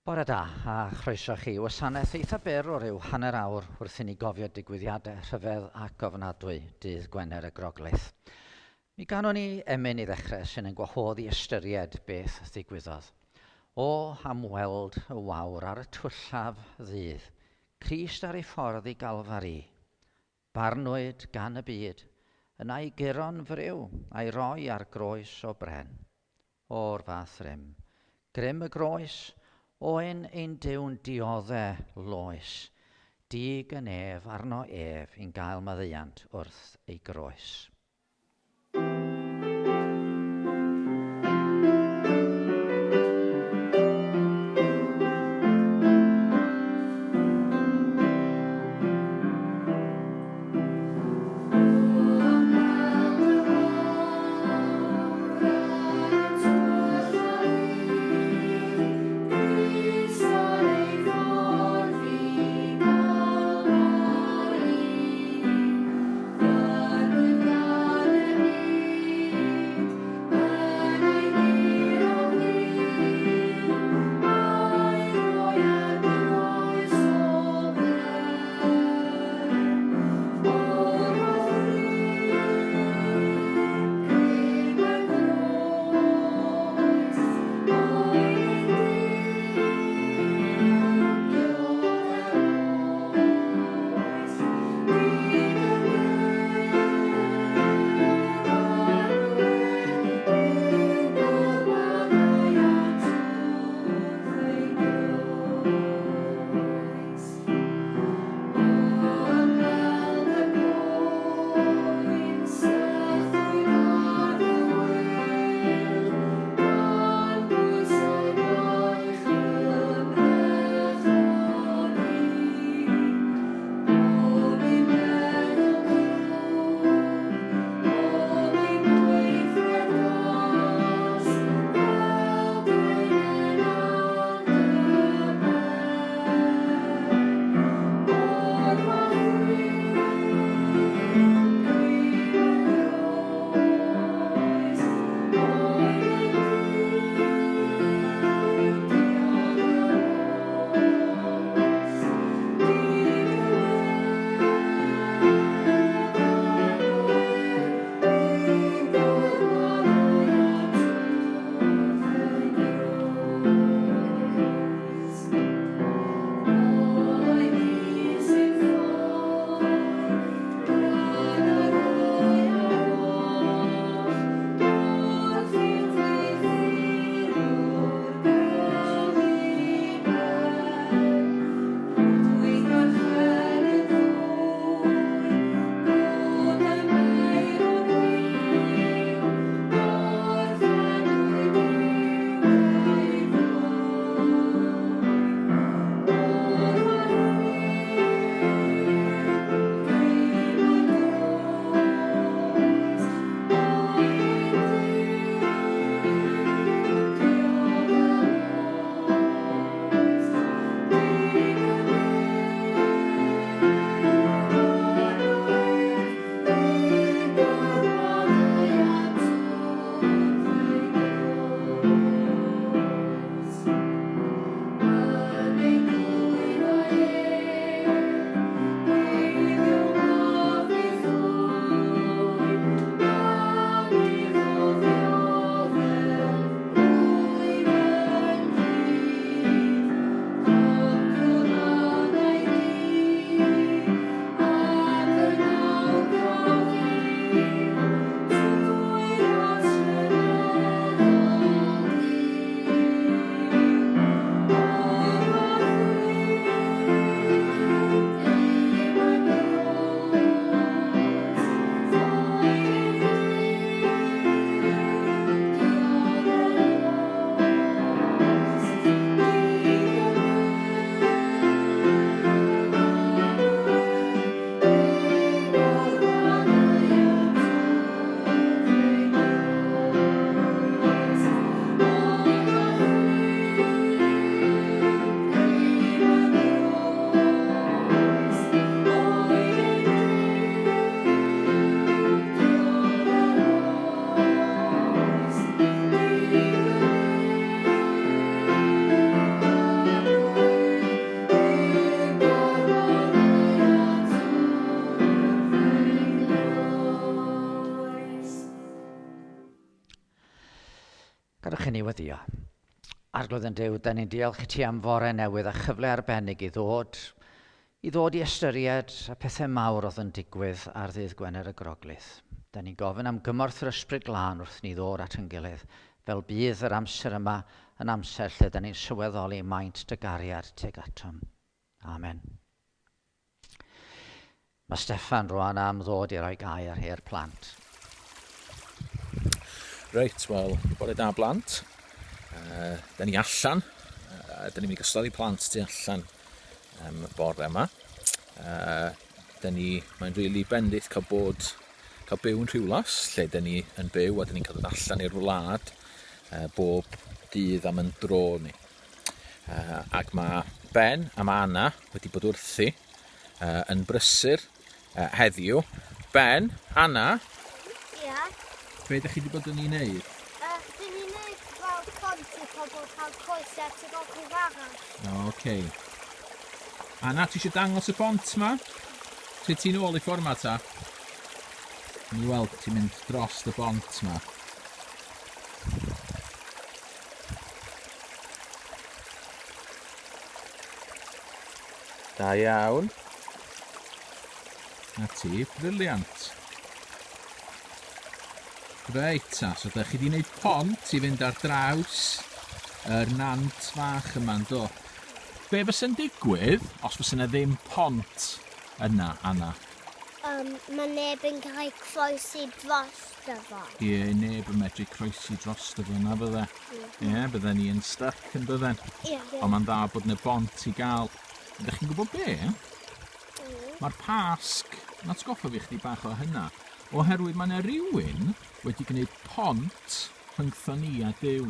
Bore da, a chroeso chi i wasanaeth eitha byr o ryw hanner awr wrth i ni gofio digwyddiadau rhyfedd ac ofnadwy dydd Gwener y Groglith. Mi ganwn ni emyn i ddechrau sy'n ein gwahodd i ystyried beth ddigwyddodd. O, am weld y wawr ar y twyllaf ddydd, Crist ar ei ffordd i Galfari. Barnwyd gan y byd, yna ei guro'n friw a'i roi ar groes o bren. O'r fath rym. Grym y groes, oen ein Duw'n diodde loes. Dig yn ef arno ef i'n gael maddeuant wrth ei groes. Gadwch i ni weddio. Arglwydd yn Duw, da ni'n diolch i ti am fore newydd a chyfle arbennig i ddod i ddod i ystyried y pethau mawr oedd yn digwydd ar ddydd Gwener y Groglith. Da ni'n gofyn am gymorth yr Ysbryd Glân wrth ni ddod at yn gilydd, fel bydd yr amser yma yn amser lle da ni'n sylweddoli maint dy gariad tuag atom. Amen. Mae Steffan rwan am ddod i roi gair i'r plant. Reit, wel, bore da blant. Da ni allan. Da ni'n mynd i gael stori plant tu allan bore yma. Da ni, mae'n rili really bendith cael bod, cael byw yn Rhiwlas, lle da ni yn byw a da ni'n cael dod allan i'r wlad bob dydd am yn dro ni. Ac mae Ben a mae Anna wedi bod wrthi yn brysur heddiw. Ben, Anna, Ia. Be ydych chi wedi bod yn ei wneud? Dyn ni'n neud fel pont i pobl cael croesi at y gogledd arall. Oce. Okay. Anna, ti eisiau dangos y bont ma? Ti ti'n ôl i ffordd ma ta? Ni weld ti'n mynd dros y bont ma. Da iawn. Na ti, briliant. Reit ta, so da chi wedi gwneud pont i fynd ar draws yr nant fach yma, yn do? Be fysa'n digwydd os fysa 'na ddim pont yna, Anna? Mae neb yn cael croesi drosto fo. Ie, neb yn medru croesi drosto fo, na fydde? Ie. Ie, bydden ni yn stuck yn bydden? Ie. Ond mae'n dda bod yna bont i gael. Ydych chi'n gwybod be? Mae'r Pasg yn atgoffa fi chdi bach o hynna, oherwydd mae yna rhywun wedi gwneud pont rhyngtho ni a Duw.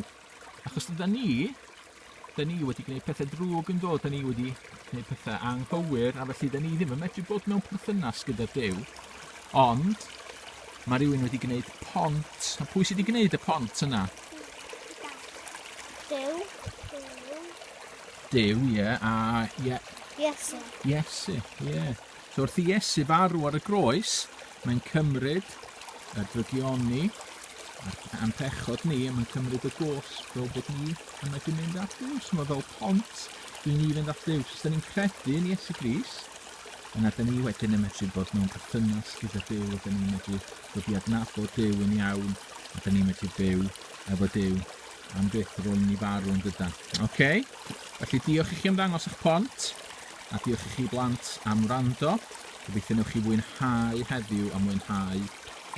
Achos dyda ni, da ni wedi gwneud pethau drwg yn dod, da ni wedi gwneud pethau anghywir, a felly da ni ddim yn medru bod mewn perthynas gyda Duw. Ond mae rhywun wedi gwneud pont. A pwy sydd wedi gwneud y pont yna? Duw. Duw, ie, a ie. Iesu. Iesu, ie. So wrth i Iesu farw ar y groes, mae'n cymryd y drygioni a'n pechod ni, a mae'n cymryd y gosb fel bod ni yn medru mynd at Dduw. So mae fel pont i ni fynd at Dduw. So os da ni'n credu yn Iesu Grist, yna da ni wedyn yn medru bod mewn perthynas gyda Duw, a da ni'n medru dod i adnabod Duw yn iawn, a da ni'n medru byw efo Duw am byth ar ôl i ni farw yn dydan. Oce? Felly diolch i chi am ddangos eich pont, a diolch i chi blant am wrando. Gobeithio newch chi fwynhau heddiw a mwynhau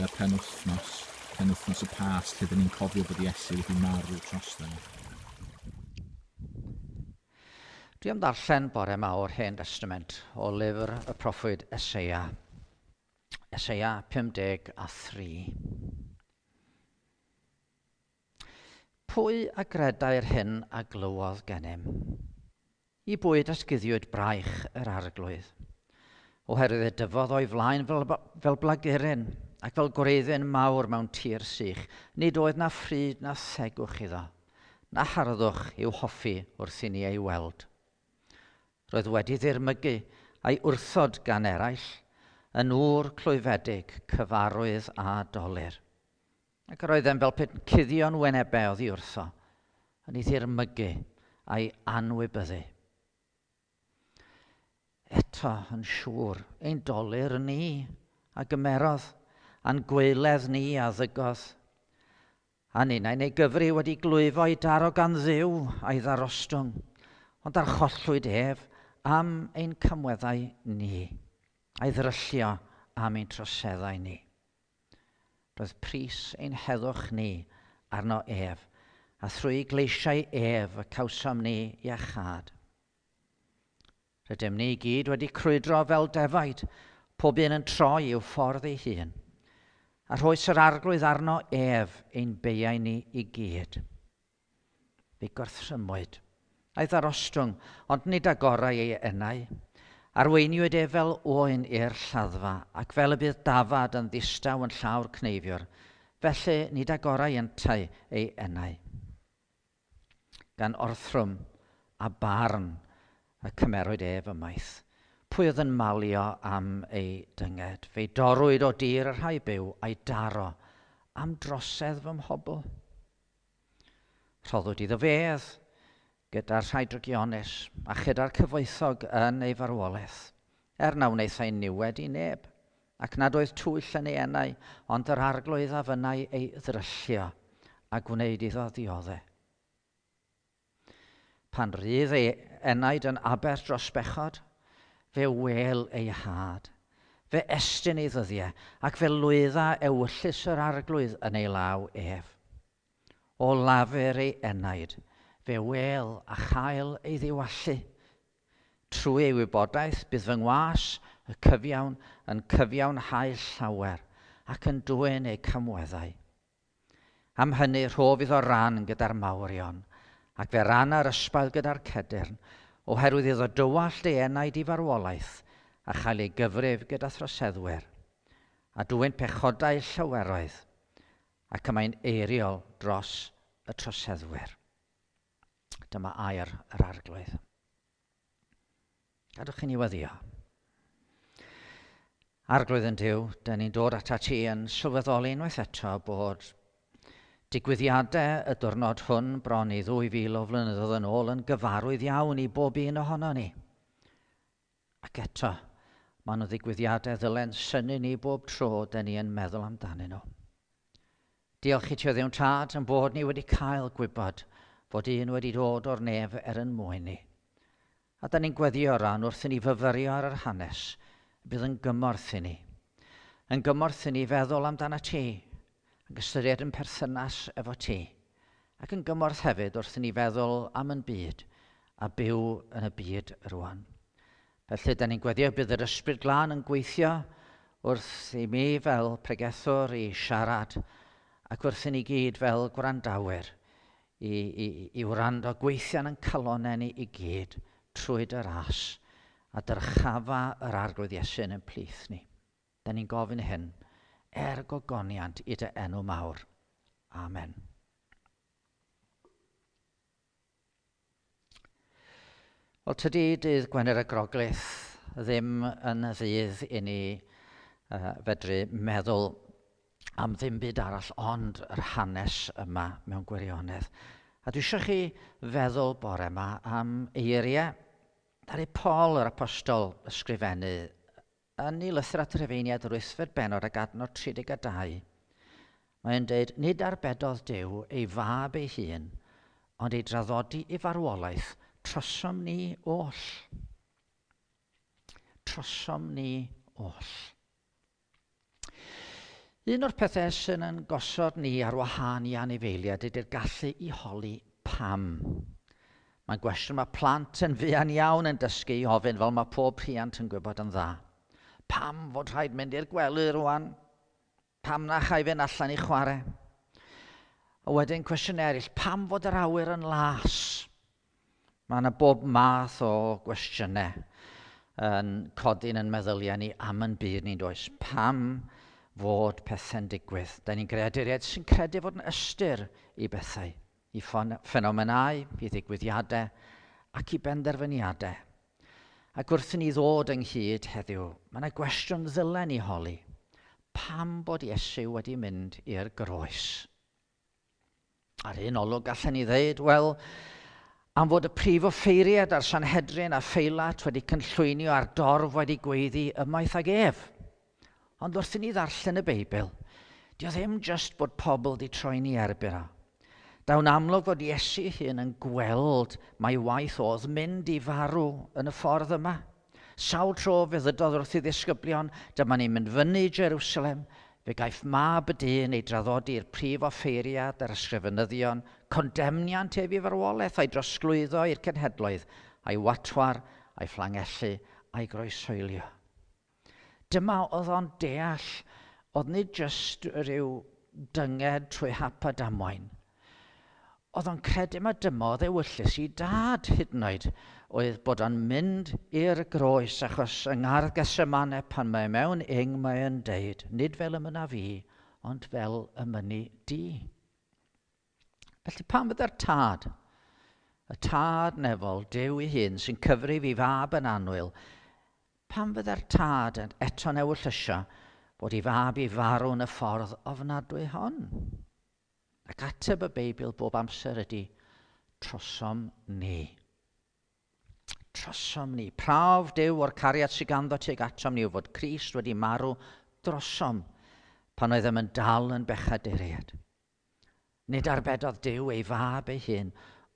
y penwythnos, penwythnos y Pasg lle 'dyn ni'n cofio bod Iesu wedi marw drosto ni. Dwi am ddarllen bore yma o'r Hen Destament, o lyfr y proffwyd Eseia. Eseia 53. Pwy a gredai'r hyn a glywodd gennym? I bwy datguddiwyd braich yr arglwydd? Oherwydd y dyfodd o'i flaen fel, fel blaguryn ac fel gwreiddyn mawr mewn tir sych, nid oedd na phryd na thegwch iddo, na harddwch i'w hoffi wrth i ni ei weld. Roedd wedi ddirmygu a'i wrthod gan eraill, yn ŵr clwyfedig, cyfarwydd a dolur. Ac yr oeddem fel pe cuddio'n wynebau oddi wrtho, yn ei ddirmygu a'i anwybyddu. Eto, yn siŵr, ein dolur ni a gymerodd, a'n gwaeledd ni a ddygodd. A ninnau'n ei gyfri wedi glwyfo i daro gan Dduw a'i ddarostwng, ond archollwyd ef am ein camweddau ni, a'i ddryllio am ein troseddau ni. Roedd pris ein heddwch ni arno ef, a thrwy gleisiau ef y cawsom ni iachâd. Rydym ni i gyd wedi crwydro fel defaid, pob un yn troi i'w ffordd ei hun. A rhoes yr arglwydd arno ef ein beiau ni i gyd. Fe gorthrymwyd, a'i ddarostwng, ond nid agorau ei enau. Arweiniwyd ef fel oen i'r lladdfa, ac fel y bydd dafad yn ddistaw yn llawr cneifiwr, felly nid agorau yntau ei enau. Gan orthrwm a barn y cymerwyd ef ymaith. Pwy oedd yn malio am ei dynged? Fe'i dorrwyd o dir y rhai byw a'i daro am drosedd fy mhobl. Rhoddwyd iddo fedd gyda'r rhai drygionus a chyda'r cyfoethog yn ei farwolaeth, er na wnaethai niwed i neb, ac nad oedd twyll yn ei enau, ond yr arglwydd a fynnai ei ddryllio a gwneud iddo ddioddau. Pan rydd ei enaid yn aberth dros bechod, fe wel ei had. Fe estyn ei ddyddiau, ac fe lwydda ewyllys yr arglwydd yn ei law ef. O lafur ei enaid, fe wel a chael ei ddiwallu. Trwy ei wybodaeth bydd fy ngwas, y cyfiawn, yn cyfiawnhau llawer, ac yn dwyn eu camweddau. Am hynny rhof iddo ran gyda'r mawrion, ac fe ranna'r ysbail gyda'r cedyrn, oherwydd iddo dywallt ei enaid i farwolaeth a chael ei gyfrif gyda throseddwyr, a dwyn pechodau llaweroedd, ac y mae'n eiriol dros y troseddwyr. Dyma air yr arglwydd. Gadwch i ni weddio. Arglwydd yn Duw, dyn ni'n dod atat ti yn sylweddoli unwaith eto bod digwyddiadau y diwrnod hwn bron i 2000 o flynyddoedd yn ôl yn gyfarwydd iawn i bob un ohono ni. Ac eto, maen nhw ddigwyddiadau ddylen synnu ni bob tro dyn ni yn meddwl amdanyn nhw. Diolch i ti o Dduw Tad yn bod ni wedi cael gwybod fod un wedi dod o'r nef er yn mwyn ni. A da ni'n gweddio ran wrth i ni fyfyrio ar yr hanes, bydd yn gymorth i ni. Yn gymorth i ni feddwl amdano ti, ac ystyried yn perthynas efo ti, ac yn gymorth hefyd wrth i ni feddwl am yn byd a byw yn y byd rwan. Felly, da ni'n gweddio bydd yr Ysbryd Glân yn gweithio wrth i mi fel pregethwr i siarad ac wrth i ni gyd fel gwrandawyr i, i, i wrando gweithio'n yn calonau ni i gyd trwy dy ras a dyrchafa yr Arglwydd Iesu yn ein plith ni. Da ni'n gofyn hyn er gogoniant i dy enw mawr. Amen. Wel, tydi dydd Gwener y Groglith ddim yn ddydd i ni fedru meddwl am ddim byd arall ond yr hanes yma mewn gwirionedd. A dwi eisiau chi feddwl bore yma am eiriau ddaru Paul yr apostol ysgrifennu yn ei lythyr at y Rhufeiniaid yr wythfed bennod ac adnod 32. Mae'n dweud, nid arbedodd Duw ei fab ei hun, ond ei draddodi i farwolaeth trosom ni oll. Trosom ni oll. Un o'r pethau sy'n yn gosod ni ar wahân i anifeiliaid ydy'r gallu i holi pam. Mae'n gwestiwn mae plant yn fuan iawn yn dysgu i ofyn fel mae pob rhiant yn gwybod yn dda. Pam fod rhaid mynd i'r gwely rwan? Pam na chai fynd allan i chwarae? A wedyn cwestiwn eraill, pam fod yr awyr yn las? Mae yna bob math o gwestiynau yn codi'n yn meddyliau ni am yn byd ni'n does. Pam fod pethau'n digwydd? Da ni'n greaduriaid sy'n credu fod yn ystyr i bethau, i ffenomenau, i ddigwyddiadau ac i benderfyniadau. Ac wrth i ni ddod ynghyd heddiw, mae yna gwestiwn ddylen ni holi. Pam bod Iesu wedi mynd i'r groes? Ar un olwg gallen ni ddeud, wel, am fod y prif offeiriad a'r Sanhedrin a Pheilat wedi cynllwynio a'r dorf wedi gweiddi ymaith ag ef. Ond wrth i ni ddarllen y Beibl, dio ddim jyst bod pobl di troi'n ei erbyn o. Daw'n amlwg fod Iesu hun yn gweld mai waith oedd mynd i farw yn y ffordd yma. Sawl tro fe ddydodd wrth i ddisgyblion, dyma ni'n mynd fyny i Jerusalem, fe gaiff mab y dyn ei draddodi i'r prif offeiriad a'r ysgrifenyddion, condemniant ef i farwolaeth a'i drosglwyddo i'r cenhedloedd, a'i watwar, a'i fflangellu, a'i groeshoelio. Dyma oedd o'n deall, oedd nid jyst rhyw dynged trwy hap a damwain. Oedd o'n credu mai dyma oedd ewyllys i dad hyd yn oed, oedd bod o'n mynd i'r groes, achos yng Ngardd Gethsemane pan mae mewn ing mae yn deud, nid fel y mynna fi, ond fel y mynni di. Felly pam fydda'r tad, y tad nefol, Duw ei hun, sy'n cyfrif i fab yn annwyl, pam fydda'r tad yn eto'n ewyllysio bod ei fab i farw yn y ffordd ofnadwy hon? Ac ateb y Beibl bob amser ydy, trosom ni. Trosom ni. Prawf Duw o'r cariad sydd ganddo tuag atom ni yw fod Crist wedi marw drosom pan oeddem yn dal yn bechaduriaid. Nid arbedodd Duw ei fab ei hun,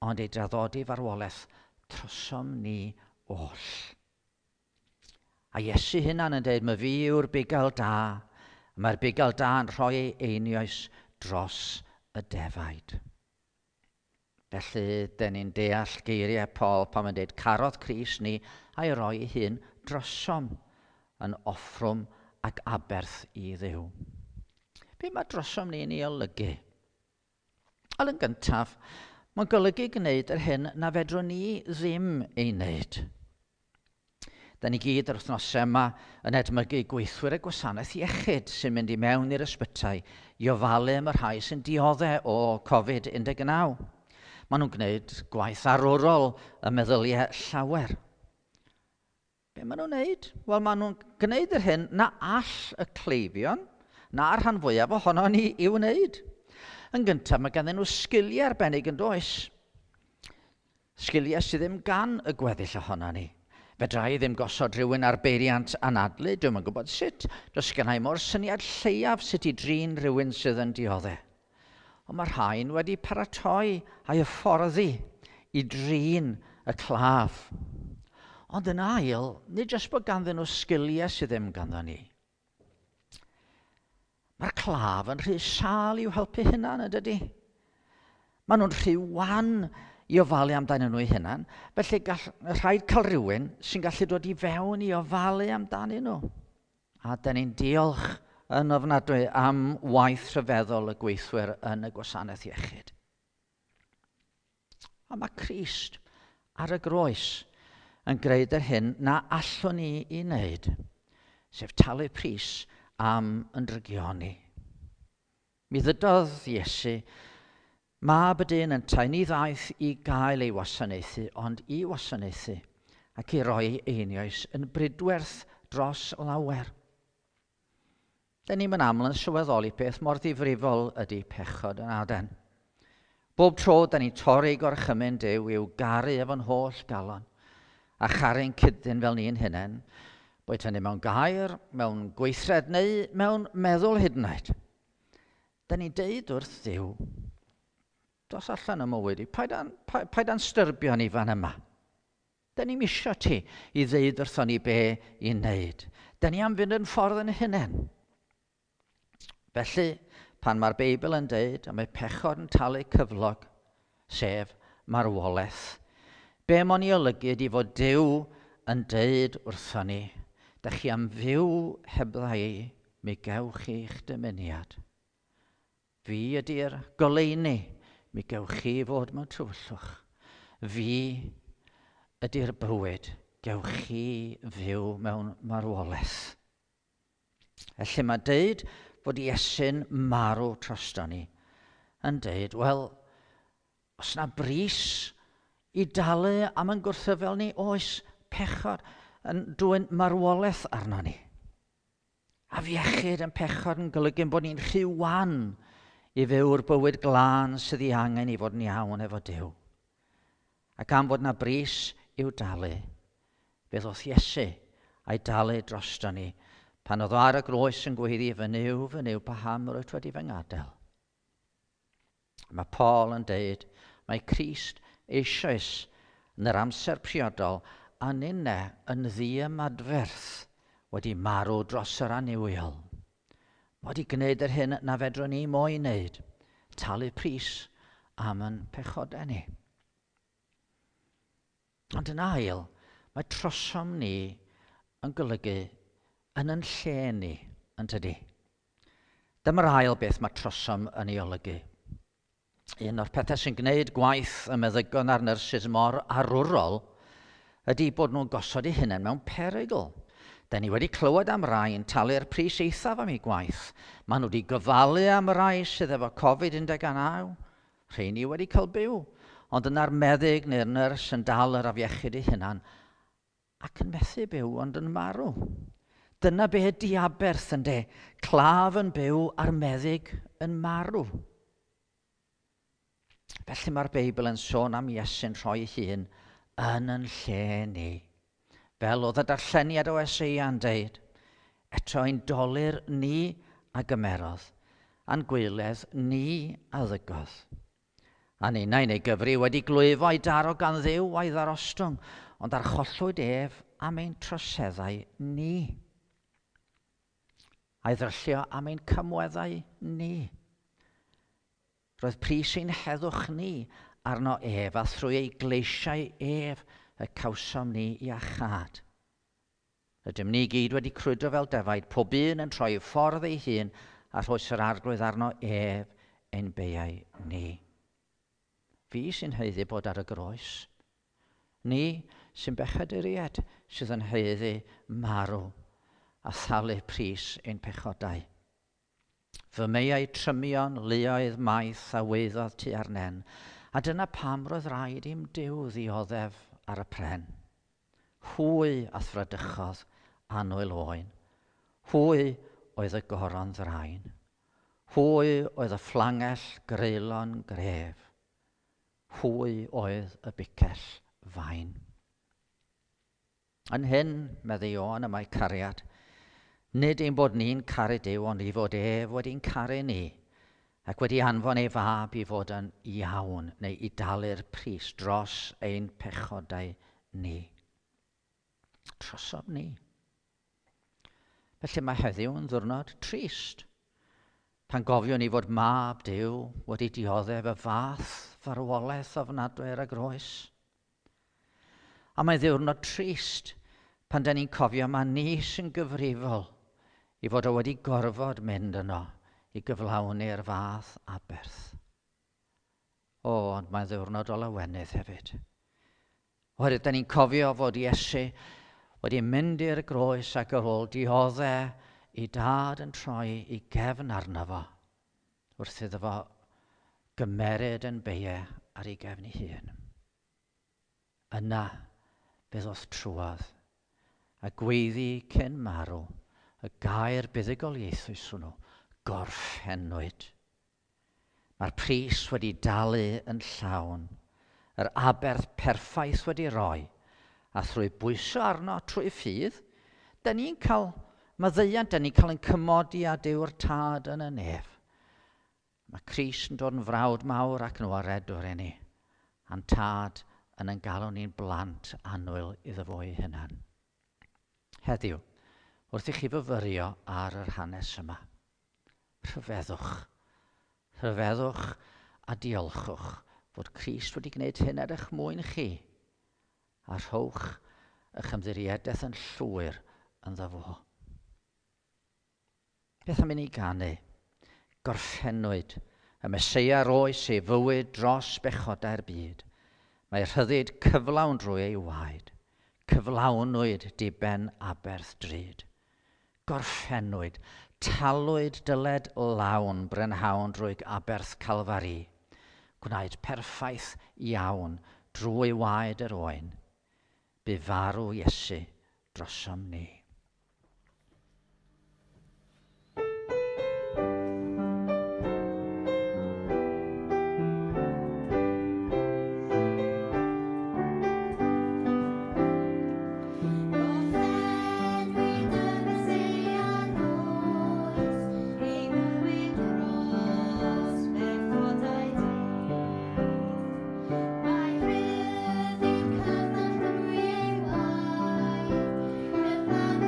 ond ei draddodi farwolaeth trosom ni oll. A Iesu hunan yn dweud, "Mae fi yw'r bugail da, a mae'r bugail da yn rhoi ei einioes dros y defaid." Felly, dyn ni'n deall geiriau Paul pan mae'n dweud, carodd Crist ni a'i roi ei hun drosom yn offrwm ac aberth i Dduw. Be mae drosom ni'n ei olygu? Wel, yn gyntaf, mae'n golygu gwneud yr hyn na fedrwn ni ddim ei wneud. Da ni gyd yr wythnosau yma yn edmygu gweithwyr y gwasanaeth iechyd sy'n mynd i mewn i'r ysbytai i ofalu am y rhai sy'n dioddef o Covid-19. Maen nhw'n gwneud gwaith arwrol y meddyliau llawer. Be maen nhw'n wneud? Wel, maen nhw'n gwneud yr hyn na all y cleifion, na'r rhan fwyaf ohono ni i'w wneud. Yn gyntaf, mae ganddyn nhw sgiliau arbennig yn does. Sgiliau sydd ddim gan y gweddill ohono ni. Fedra i ddim gosod rhywun ar beiriant anadlu, dwi'm yn gwybod sut. Does gen i mo'r syniad lleiaf sut i drin rhywun sydd yn dioddef. Ond mae rhain wedi paratoi a'i hyfforddi i drin y claf. Ond yn ail, nid jyst bod ganddyn nhw sgiliau sydd ddim ganddo ni. Mae'r claf yn rhy sâl i'w helpu hunan, yn dydy? Maen nhw'n rhy wan i ofalu amdanyn nhw eu hunan, felly gall, rhaid cael rhywun sy'n gallu dod i fewn i ofalu amdanyn nhw. A dyn ni'n diolch yn ofnadwy am waith rhyfeddol y gweithwyr yn y gwasanaeth iechyd. A mae Crist ar y groes yn gwneud yr hyn na allwn ni i wneud, sef talu pris am yn drygioni. Mi ddydodd Iesu, Mab y dyn yntau, ni ddaeth i gael ei wasanaethu, ond i wasanaethu ac i roi ei einioes yn bridwerth dros lawer. Dyn ni'n aml yn sylweddoli peth mor ddifrifol ydy pechod yn aden. Bob tro da ni'n torri gorchymyn Duw i'w garu efo'n holl galon a charu'n cyd-ddyn fel ni'n hunain, boed hynny mewn gair, mewn gweithred neu mewn meddwl hyd yn oed. Da ni'n deud wrth Dduw, dos allan o mywyd i, paid â'n styrbio ni fan yma. Da ni'm isio ti i ddeud wrthon ni be i wneud. Da ni am fynd yn ffordd yn hunain. Felly, pan mae'r Beibl yn deud am y pechod yn talu cyflog, sef marwolaeth, be mo'n i olygu ydi fod Duw yn deud wrthon ni, da chi am fyw hebdda i, mi gewch chi'ch dymuniad. Fi ydy'r goleuni, mi gewch chi fod mewn tywyllwch. Fi ydy'r bywyd, gewch chi fyw mewn marwolaeth. Felly mae deud fod Iesu'n marw drosto ni yn deud, wel, os na bris i dalu am yn gwrthyfel ni, oes pechod yn dwyn marwolaeth arno ni. Afiechyd yn pechod yn golygu bod ni'n rhy wan i fyw'r bywyd glân sydd ei angen i fod yn iawn efo Duw. Ac am fod na bris i'w dalu, fe ddoth Iesu a'i dalu drosto ni pan oedd o ar y groes yn gweiddi, fy Nuw, fy Nuw, paham yr wyt wedi fy ngadael? Mae Paul yn deud, mae Crist eisoes yn yr amser priodol a ninne yn ddiymadferth wedi marw dros yr annuwiol. Mae wedi gwneud yr hyn na fedrwn ni mo'i wneud, talu pris am yn pechodau ni. Ond yn ail, mae trosom ni yn golygu yn yn lle ni, yn tydi. Dyma'r ail beth mae trosom yn ei olygu. Un o'r pethau sy'n gwneud gwaith y meddygon a'r nyrsys mor arwrol ydy bod nhw'n gosod eu hunain mewn perygl. Da ni wedi clywed am rai yn talu'r pris eithaf am eu gwaith. Maen nhw wedi gofalu am y rai sydd efo Covid-19. Rheini wedi cael byw. Ond yna'r meddyg neu'r nyrs yn dal yr afiechyd ei hunan ac yn methu byw ond yn marw. Dyna be ydy aberth, ynde? Claf yn byw a'r meddyg yn marw. Felly mae'r Beibl yn sôn am Iesu'n rhoi ei hun yn yn lle ni. Fel oedd y darlleniad o Eseia'n deud, eto ein dolur ni a gymerodd, a'n gwyledd ni a ddygodd. A ninnau'n ei gyfri wedi glwyfo a'i daro gan Dduw a'i ddarostwng, ond archollwyd ef am ein troseddau ni. A'i ddryllio am ein cymweddau ni. Roedd pris ein heddwch ni arno ef, a thrwy ei gleisiau ef y cawsom ni iachâd. Rydym ni gyd wedi crwydro fel defaid, pob un yn troi ffordd ei hun a rhoes yr arglwydd arno ef ein beiau ni. Fi sy'n haeddu bod ar y groes. Ni sy'n bechaduriaid sydd yn haeddu marw a thalu pris ein pechodau. Fy meiau trymion, luoedd maith a weiddodd tua'r nen, a dyna pam roedd rhaid i'm Duw ddioddef ar y pren. Hwy a thradychodd annwyl oen. Hwy oedd y goron ddrain. Hwy oedd y fflangell greulon gref. Hwy oedd y bicell fain. Yn hyn, medde Ioan, y mae cariad. Nid ein bod ni'n caru Duw, ond i fod ef wedi'n caru ni, ac wedi anfon ei fab i fod yn iawn neu i dalu'r pris dros ein pechodau ni. Trosom ni. Felly mae heddiw yn ddiwrnod trist. Pan gofiwn ni fod mab Duw wedi dioddef y fath farwolaeth ofnadwy ar y groes. A mae'n ddiwrnod trist pan da ni'n cofio mae ni sy'n gyfrifol i fod o wedi gorfod mynd yno i gyflawni'r fath aberth. O, ond mae'n ddiwrnod o lawenydd hefyd. Oherwydd da ni'n cofio fod Iesu wedi mynd i'r groes ac ar ôl diodde i dad yn troi i gefn arno fo, wrth iddo fo gymeryd yn beie ar ei gefn ei hun. Yna, fe ddoth trwodd, a gweiddi cyn marw, y gair buddugoliaethus hwnnw, gorffennwyd. Mae'r pris wedi dalu yn llawn, yr aberth perffaith wedi roi, a thrwy bwyso arno trwy ffydd, da ni'n cael maddeuant, da ni'n cael ein cymodi â Duw'r Tad yn y nef. Mae Crist yn dod yn frawd mawr ac yn waredwr i ni, a'n Tad yn ein galw ni'n blant annwyl iddo fo ei hunan. Heddiw, wrth i chi fyfyrio ar yr hanes yma, rhyfeddwch, rhyfeddwch a diolchwch fod Crist wedi gwneud hyn er eich mwyn chi, a rhowch eich ymddiriedaeth yn llwyr ynddo fo. Beth am i ni ganu? Gorffennwyd y Meseia roes ei fywyd dros bechodau'r byd. Mae rhyddid cyflawn drwy ei waed. Cyflawnwyd diben aberth drud. Gorffennwyd, talwyd dyled lawn brynhawn drwy aberth Calfari. Gwnaed perffaith iawn drwy waed yr oen. Bu farw Iesu drosom ni. Gorffennwyd y Meseia roes ei fywyd dros bechodau dyn. Mae rhyddid cyflawn drwy ei waed, cyflawn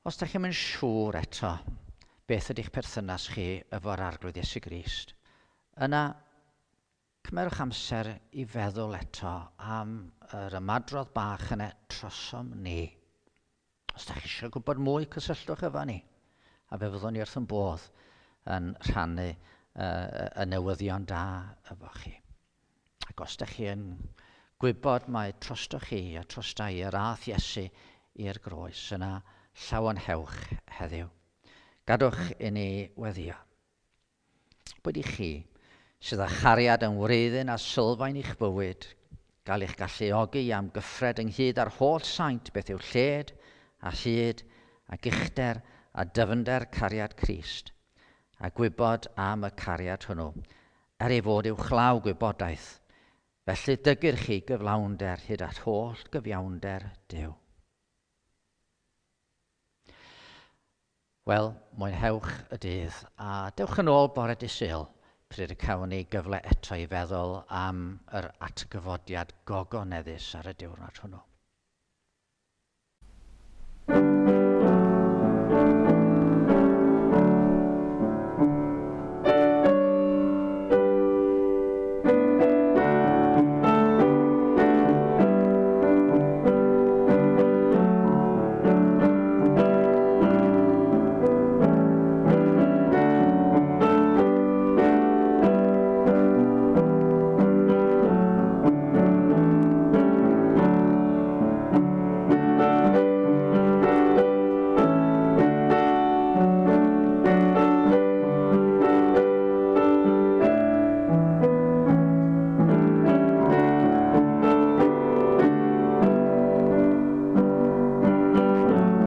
Os da chi'm yn siŵr eto beth ydy'ch perthynas chi efo'r Arglwydd Iesu Grist, yna cymerwch amser i feddwl eto am yr ymadrodd bach yna trosom ni. Os da chi eisiau gwybod mwy, cysylltwch efo ni, a fe fyddwn ni wrth yn bodd yn rhannu y newyddion da efo chi. Ac os da chi yn gwybod mai trostoch chi a trosta i yr ath Iesu i'r groes, yna llawenhewch heddiw. Gadwch i ni weddio. Boed i chi, sydd â chariad yn wreiddyn a sylfaen i'ch bywyd, gael eich galluogi i amgyffred ynghyd â'r holl saint beth yw lled a hyd ac uchder a dyfnder cariad Crist, a gwybod am y cariad hwnnw, er ei fod uwchlaw gwybodaeth. Felly dygir chi gyflawnder hyd at holl gyfiawnder Duw. Wel, mwynhewch y dydd, a dewch yn ôl bore dydd Sul, pryd y cawn ni gyfle eto i feddwl am yr atgyfodiad gogoneddus ar y diwrnod hwnnw.